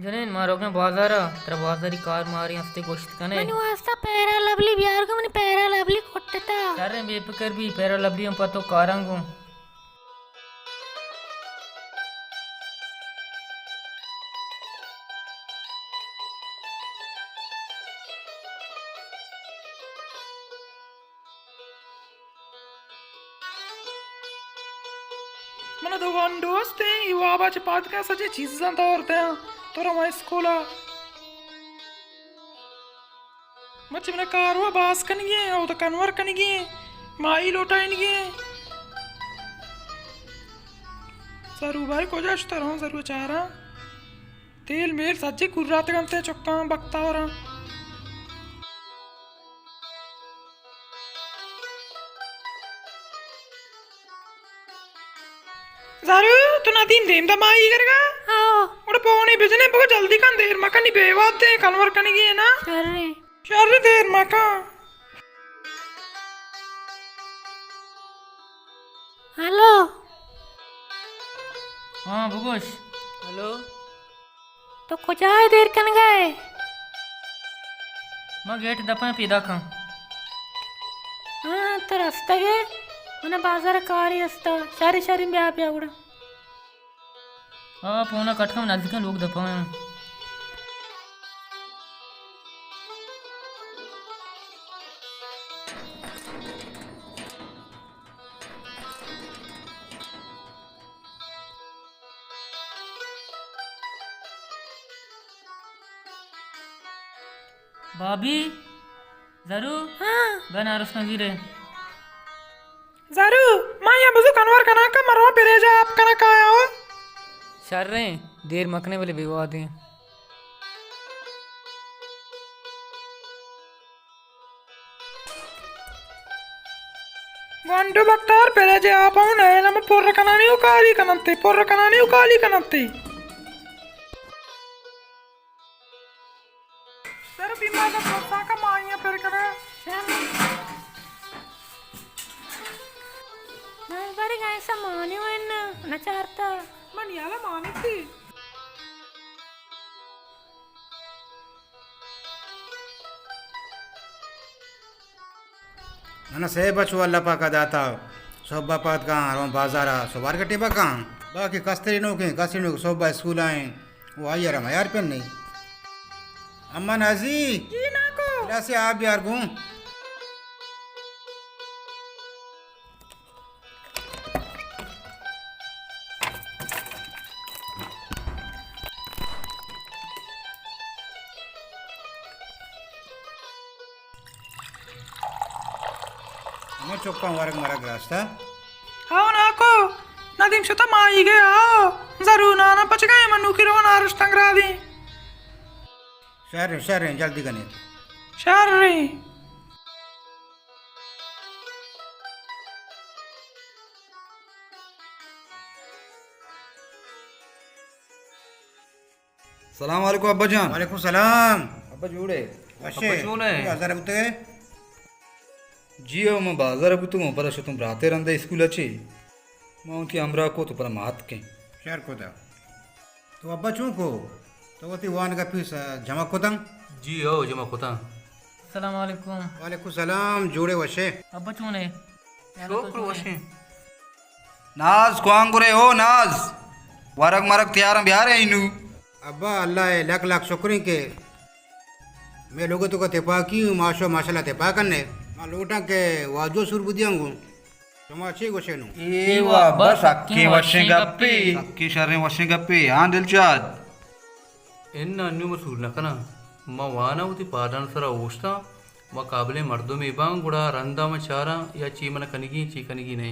جنین، ما روگیں بازار ءَ، ترا بازاری کار مارے است، گوشت کنے؟ منی واسطہ پیرا لبلی بیار گو، منی پیرا لبلی کٹتا۔ شریں، بے فکر بی، پیرا لبلی ہم پہ تو کاراں گوں۔ من دو گونڈو استیں، اے وابا چہ پاد کا سجے چیزاں دور دیاں۔ تو رو اسکولا۔ مرچی من کاروا باز کنگی ایں، او تو کنور کنگی ایں، مائی لوٹائینگی ایں۔ زرو بھائی کجا شتر ہوں، زرو چاراں۔ تیل میل سجے کراتگنتے چکاں بختاوراں۔ زارو، تو ندیم دیم دا مائی گرگا؟ ہاں۔ اڑے پونے بجنے، بگو جلدی کن، دیر مکنی، بے واد دے، کنور کنگی ہے نا؟ شرے۔ شرے، دیر مکن۔ ہلو۔ ہاں، بگوش۔ ہلو۔ تو کجا ئے، دیر کنگا ئے؟ ما گیٹ دپا پیداک آں۔ ہاں، تو رستگ ئے؟ منا بازار کارے استا۔ شری شری بیا بیا گڑا۔ آ، پونا کٹ کن، نزدیکیں لوگ دپا آں۔ بابی، زرو؟ ہاں۔ بیا نارشتاں زیرے۔ زرو، ما یا بزو کنور کناں کا، مروا پریجا آپ کنا کایا ہو۔ شریں، دیر مکنے بلے بے وادیں۔ گونڈو بکتار پریجے آپ ہوں نئے نم پر کنانی و کالی کننتے، پر کنانی و کالی کننتے۔ سر بیمار کا پرسا کا مائیاں پر کرا۔ من بڑی گائیں سا مانی ہوئے نا، نہ چارتا۔ من یالا مانی تھی۔ من سئے بچو اللہ پاک ءَ داتا، صبح پاد کاں، رواں بازار ءَ، صبح ءَ گٹے بکاں۔ باقی کستری نوکیں، کستری نوک صبح اسکول ءَ ایں، وہ آئی ءَ را میار پن نہیں۔ اما نازی، جی ناکو۔ گلاسے آپ بیار گوں۔ ہمو چکاں ورگ مرگ راستا۔ ہاو ناکو، ندیم شتا ماہیگے آو، زرو نانا پچگا منوکی رو نارشتنگ را دی۔ شریں، شریں، جلدی کنیت۔ شریں۔ سلام علیکم ابا جان۔ وعلیکم سلام۔ ابا جوڑے؟ وشے۔ ابا چون ہے؟ تو بازار بوتگے؟ جی او، من بازار بوتگوں، پدا شتوں براتے رندے اسکول چے۔ ما وتی ہمراہ کو تو پدا مات کیں۔ شر کتا۔ تو ابا چون کو؟ تو وتی وانگا پیس جمع کتن؟ جی او، جمع کتن۔ السلام علیکم۔ وعلیکم السلام، جوڑے وشے؟ ابا چون ہے؟ شکر وشیں۔ ناز کوانگرے او ناز، ورگ مرگ تیاراں بیارے اینو۔ ابا اللہ ءِ لک لک شکریں کہ مئے لوگ تو کا تپاکی، ما شو ماشاءاللہ تپاک نے۔ ما لوٹاں کہ واجو سور بدیاں گوں۔ شما چے گوشے نوں؟ اے وا بس حقیں وشیں گپے۔ حقیں شریں وشیں گپے۔ ہاں دلشاد۔ اناں انوں من سور نہ کناں۔ من واناں وتی پادان سرا اوشتاں۔ من قابلیں مردمے باں، گڑا رندا من چاراں یا چی من کنگی، چی کنگی نہ۔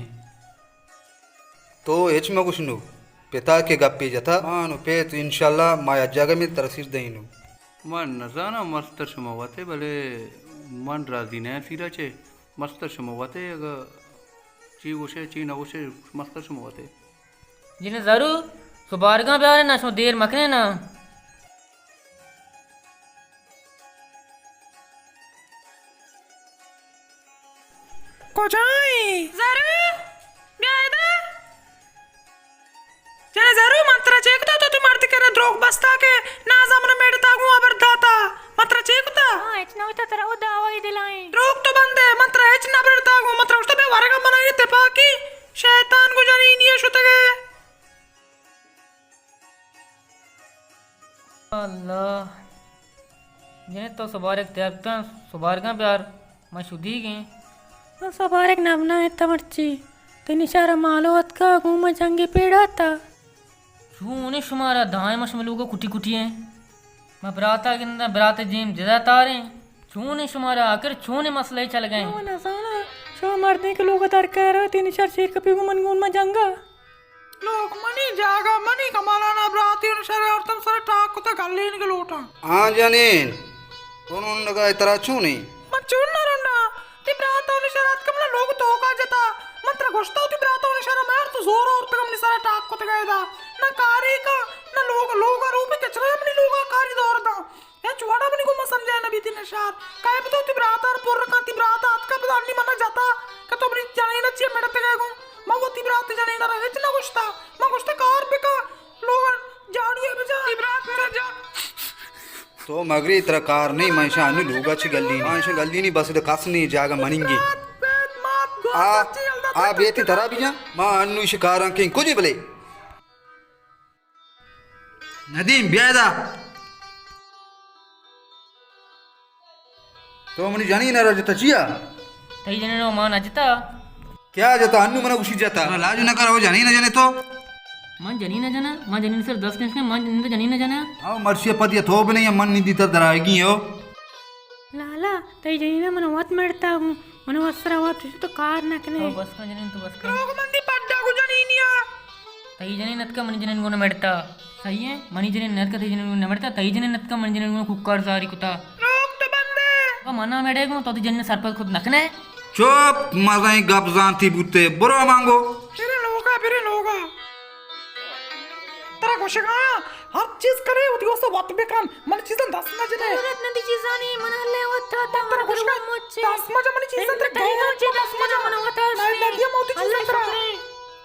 تو ہچ مہ گوش نوں۔ پتا کہ گپے جتا، مان و پیت انشاءاللہ ما یک جاگہ میں ترسیر دئیں نوں۔ من نزاناں مستر شما وتے، بلے من راضی نہ آں سیرا چے۔ مستر شما وتے، اگہ چی گوشے، چی نہ گوشے، مستر شما وتے۔ جن زرو، سبارگاں بیارے نا، شما دیر مکنے نا۔ کجائیں؟ زرو، بیا ادا۔ جنے زرو، من ترا چے کتا؟ تو تی مردی کرا دروگ بستا کہ نازا من میڑتا گوں ہبر داتا۔ من ترا چے کتا؟ ہاں، ہچ نہ کتا، ترا او دعوی دلائیں۔ دروگ تو بندے، من ترا ہچ نہ برتا گوں، من ترا گوشتا بیا ورگا من آئی تپاکی شیطان گو جنینی شتگے۔ اللہ! جنے تو سبارگ تیار کتاں، سبارگاں بیار، من شدیگیں۔ تو سبارگ نہ بنا ات مرچی، تئی نشارا مالو اتکا، گوں ما جنگے پیڑاتا۔ چونیں شمارا دائم شمے لوگا کٹی کٹی ایں۔ ما براتا گنداں، برات جیم جدا تاریں۔ چونیں شمارا آخر چونیں مسئلہ چلگا ایں؟ من نزاناں، شما مردیں کہ لوگا درکار، تئی نشار شیر کپی گوں من گوں ما جنگا۔ لوگ منی، جاگہ منی، کمالانا براتی انو شر آورتم سر ٹاک کتا گلین کے لوٹاں۔ ہاں جنین، رنڈگا ترا چونی؟ من چون نہ رنڈاں، تی براتا انو شر آتکا منا لوگ توکا جتا۔ من ترا گوشتا تی براتا انو شر میار، تو زور آورتگا منی سر ٹاک کتگا ادا۔ نہ کاری کا، نہ لوگ، لوگا روپی کچرا منی لوگا کاری دور دا۔ ہچ وڑا منی گوما سمجھائے نہ بیتی نشار۔ کئے پتو تی براتا پر کن، تی براتا اتکا پدا انی منا جتا کہ تو منی جنینا چیا مڑتگے گوں۔ من وتی برات جنینا را ہچ نہ گوشتا۔ من گوشتا کار بکا، لوگا جاڑیے بجا۔ تی برات منا جا۔ تو مگری ترا کار نہیں، من شاہ انی لوگا چی گلی نہیں۔ من شاہ گلی نہیں، بس دے کس نہیں، جاگہ مننگی۔ آ، آ بیتی ترا بجا، ما انو شکاراں کہیں کجے بلے۔ ندیم، بیا ادا۔ تو منی جنین ء را جتا چیا؟ تئی جنین ء ما نہ جتا۔ کیا جتا؟ انو منا گوشی جتا۔ منا لاج نہ کر، او جنین ء جنے تو۔ من جنین ء جنا، من جنین سر دست نشکن، من جنین تو جنین ء جنا۔ او مرشی پتی تو بنے یا من نی دیتا درائگی ہو۔ لالا، تئی جنین ء من وت مڑتا گوں۔ من وسرا وت تو کار نہ کنے۔ تو بس کن جنین، تو بس کن۔ دروگ مندی پڈا گو جنینیا۔ تئی جنین نتکا منی جنین گون مڑتا۔ صحیح ہے، منی جنین نتکا تئی جنین گون مڑتا، تئی جنین نتکا منی جنین گون کوکار زاری کتا۔ دروگ تو بندے۔ او منا مڑے گون تو تئی جنین سرپد خود نہ کنے۔ چپ، مزائیں گپ زانتی بوتے، برو مانگو۔ برے لوگا، برے لوگا۔ ترا گوشگا ہر چیز کرے، وتی واسطہ وت بکن۔ من چیزاں دست نہ جنے۔ ضرورت نہ دی چیزانی، من اللہ وت تا من ترا گوشگا مچے۔ دست مجا منی چیزاں ترا گوشگا چی دست مجا من وت نہ دیا موتی چیزاں ترا۔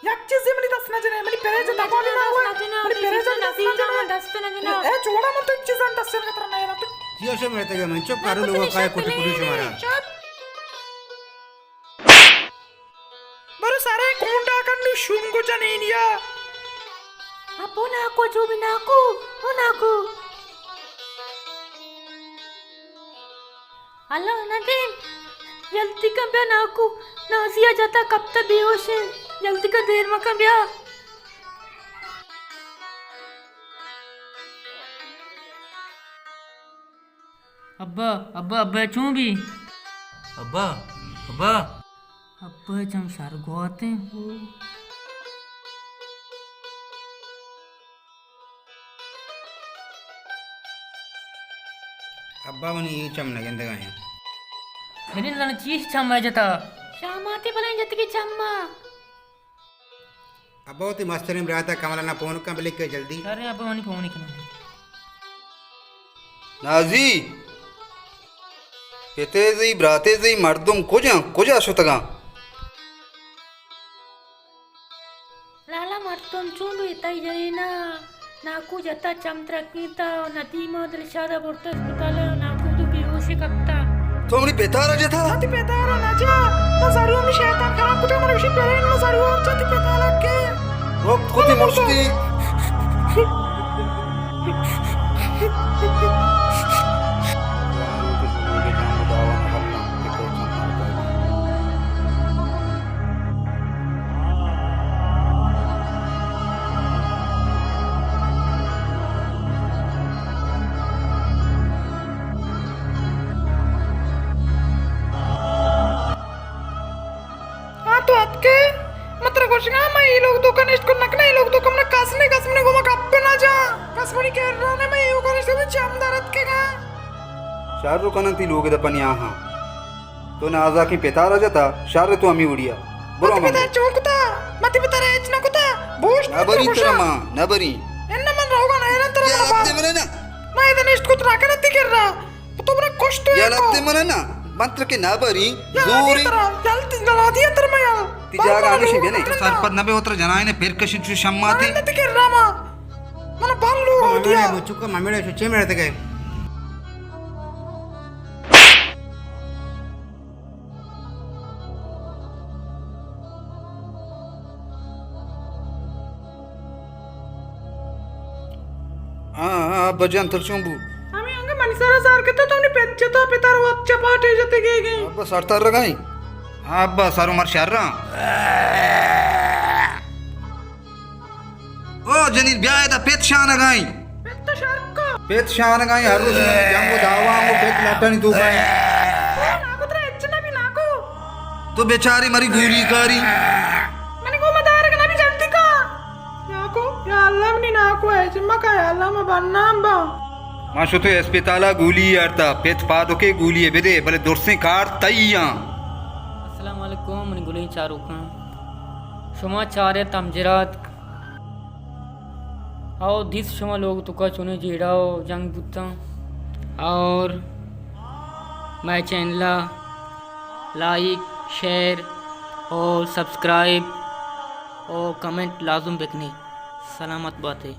یک چیزے منی دست نہ جنے، منی پریج دبا نہ ہوئے۔ منی پریج دست نہ جنے۔ دست نہ جنے۔ اے جوڑا من تو چیزاں دست نہ ترا نہ تو۔ جی اشے مرتے گئے من چپ کرو لوگا کائے کوٹی کوٹی شمارا۔ چپ۔ برو سرے کونڈا کن نو شونگو جنینیا۔ ابو ناکو جو بھی ناکو، او ناکو۔ اللہ ندیم، جلدی کن بیا ناکو، نازیا جتا کپتا بے ہوش ہے، جلدی کن دیر مکن بیا۔ ابا، ابا، ابا چون بی؟ ابا، ابا۔ ابا چم شر گواتیں۔ ابا منی اے چم نہ گندگا ہیں۔ جنین زن چیش چم جتا؟ شاماتی بلائیں جتگی چما۔ ابا وتی مستریں براتا کمالانا پون کن بلے کہ جلدی۔ ارے ابا منی پون کن۔ نازی، پتے زئی، براتے زئی، مردم کجاں؟ کجا شتگاں؟ لالا مردم چون بی؟ تئی جنینا ناکو جتا، چم ترکینتا و ندیما دلشادا برتا اسپتالا، ناکو تو بیہوشی کپتا۔ تو منی پتارا جتا؟ وتی پتارا نہ جا، ما زارو ہمیں شیطان خراب کتا، من گوشی پرین ما زارو اور جاتی پتارا کے۔ وقت کتی مشتی۔ ہاں تو اتکے؟ من ترا گوشگا، من اے لوگ توکا نشت کن نہ کناں، اے لوگ توکا منا کس نے، کس منی گوما گپ نہ جا۔ کس منی کرا نے، من اے لوگا نشت کن چم در اتکگا۔ شر کنن تی لوگ دپنی آہاں۔ تو نازاکیں پتارا جتا، شر تو ہمی وڑیا۔ برو من پتار چون کتا؟ من تی پتارا ہچ نہ کتا۔ بوشت نہ بری ترا ما، نہ بری۔ انا من روگا نہ، انا ترا ما۔ من ادا نشت کت نہ کناں تی کرا۔ تو منا کشت یا لتے منا نا، انتر کے نابری زوری۔ ترا یل تی گلا دیا تر میں یل۔ تی جاگہ ہمیشہ بینے۔ سرپد نہ بے اتر جنائن پھر کشن چو شماتی۔ نہ تی کر راما۔ من بال لوڑ دیا۔ مچکا ممیڑے چو چے میڑے تکے۔ ہاں، ہاں، ابا جان، تر چون بو؟ ہمے انگہ منی سرا سار کتا، تو منی پت جتا، پتر وت چپاٹے جتے گے گئے۔ ابا سر تر رگائیں۔ ہاں ابا، سر عمر شر رہا۔ او جنین، بیا ادا، پت شانگائیں۔ پت تو شر کو۔ پت شانگائیں، ہر روز میں جنگ و دعوا و پت لٹانی تو گائیں۔ او ناکو، ترا اچ نہ بھی ناکو۔ تو بیچاری مری گولی کاری۔ منی گو مدارک نہ بھی جلدی کا۔ ناکو، یا اللہ منی ناکو ہے، جمع کا یا اللہ ما بنام با۔ ما شتو اسپتالا گولی آرتا، پت پادوکے گولی بدے، بلے درسیں کار تئی آں۔ السلام علیکم، منی گلیں چاروکاں۔ شما چارت ہمجرات او دیست شما لوگ توکا چونیں جیڑہ و جنگ بوتاں۔ اور مئے چینل ء لائک، شیئر اور سبسکرائب اور کمنٹ لازم بکنے۔ سلامت باتے۔